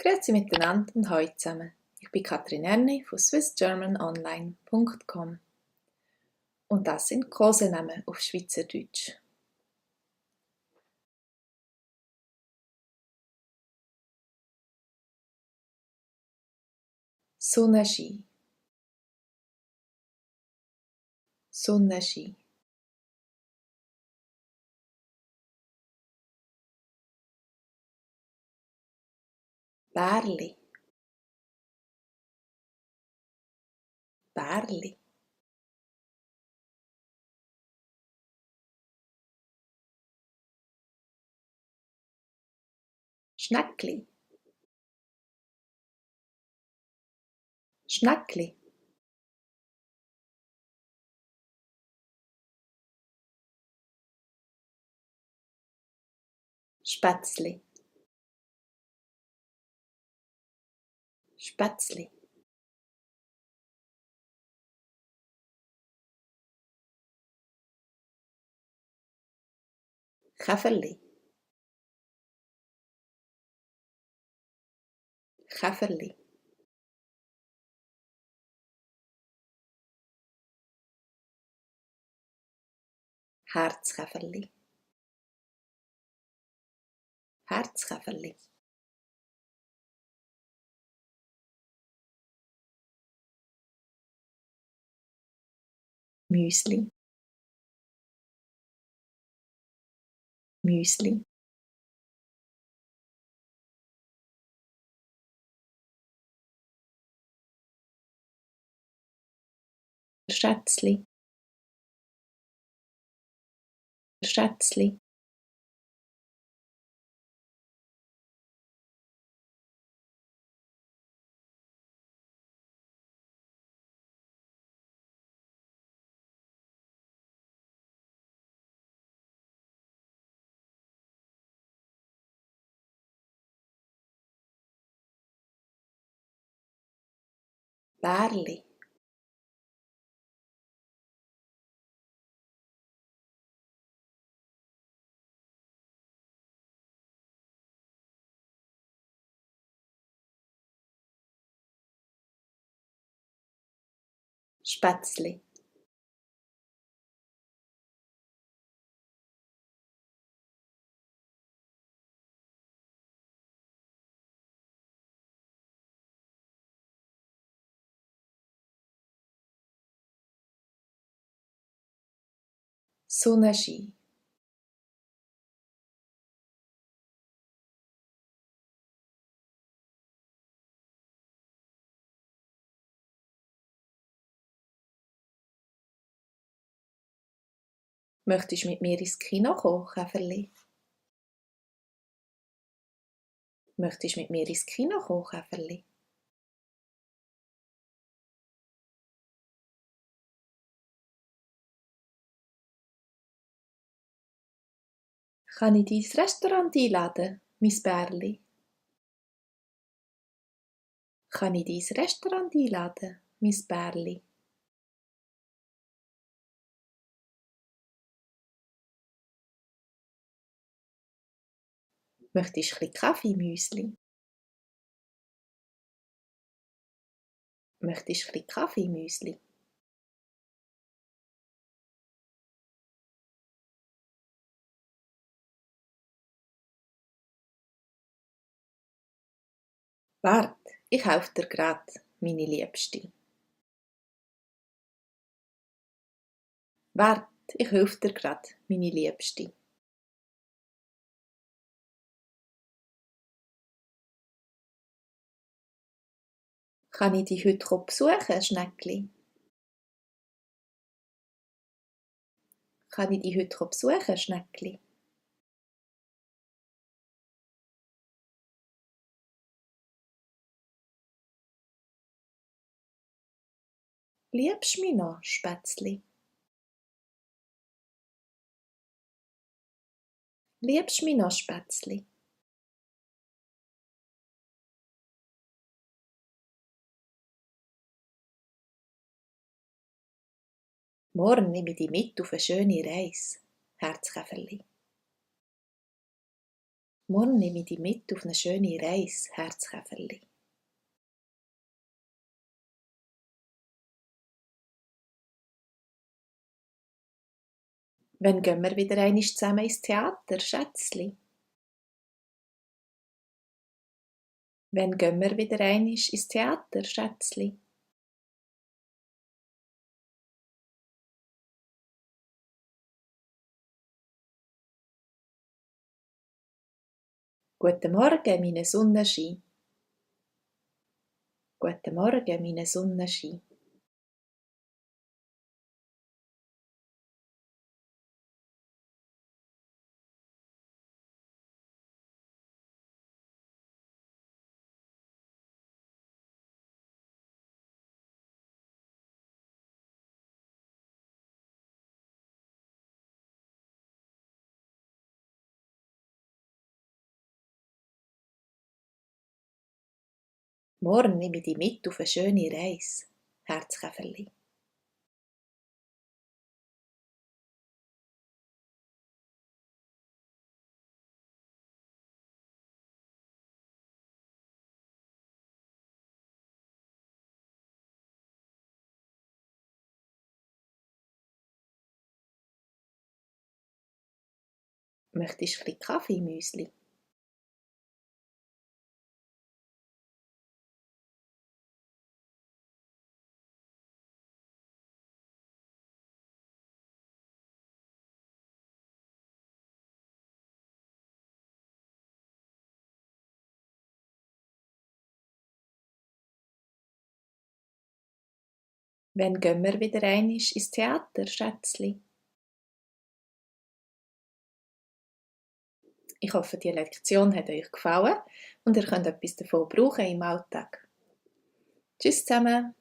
Grüezi miteinander und hallo zusammen. Ich bin Katrin Erni von swissgermanonline.com und das sind Kosenamen auf Schweizerdeutsch. Sonnenschein, Sonnenschein. Bärli, Bärli. Schnäckli, Schnäckli. Spätzli, Spätzli. Käferli, Käferli. Herzkäferli, Herzkäferli. Müsli, Müsli. Schätzli, Schätzli. Bärli, Spätzli. Sonnenschein, Möchtest du mit mir ins Kino kommen, Käferli? Möchtest du mit mir ins Kino kommen, Käferli? Kann ich dich ins Restaurant einladen, mein Bärli? Kann ich dich ins Restaurant einladen, mein Bärli? Möchtest du ein bisschen Kaffeemüsli? Möchtest du ein bisschen Kaffeemüsli? Wart, ich helfe dir grad, meine Liebste. Wart, ich helfe dir grad, meine Liebste. Kann ich dich heute besuchen, Schneckli? Kann ich dich heute besuchen, Schneckli? Liebst du mich noch, Spätzli? Liebst du mich noch, Spätzli? Morgen nehme ich dich mit auf eine schöne Reise, Herzkäferli. Morgen nehme ich dich mit auf eine schöne Reise, Herzkäferli. Wann gehen wir wieder einmal zusammen ins Theater, Schätzli? Wann gehen wir wieder einmal ins Theater, Schätzli? Guten Morgen, meine Sonnenschein. Guten Morgen, meine Sonnenschein. Morgen nehme ich dich mit auf eine schöne Reise, Herzkäferli. Möchtest du ein bisschen Kaffeemüsli? Wann gehen wir wieder einmal ins Theater, Schätzli? Ich hoffe, die Lektion hat euch gefallen und ihr könnt etwas davon brauchen im Alltag. Tschüss zusammen!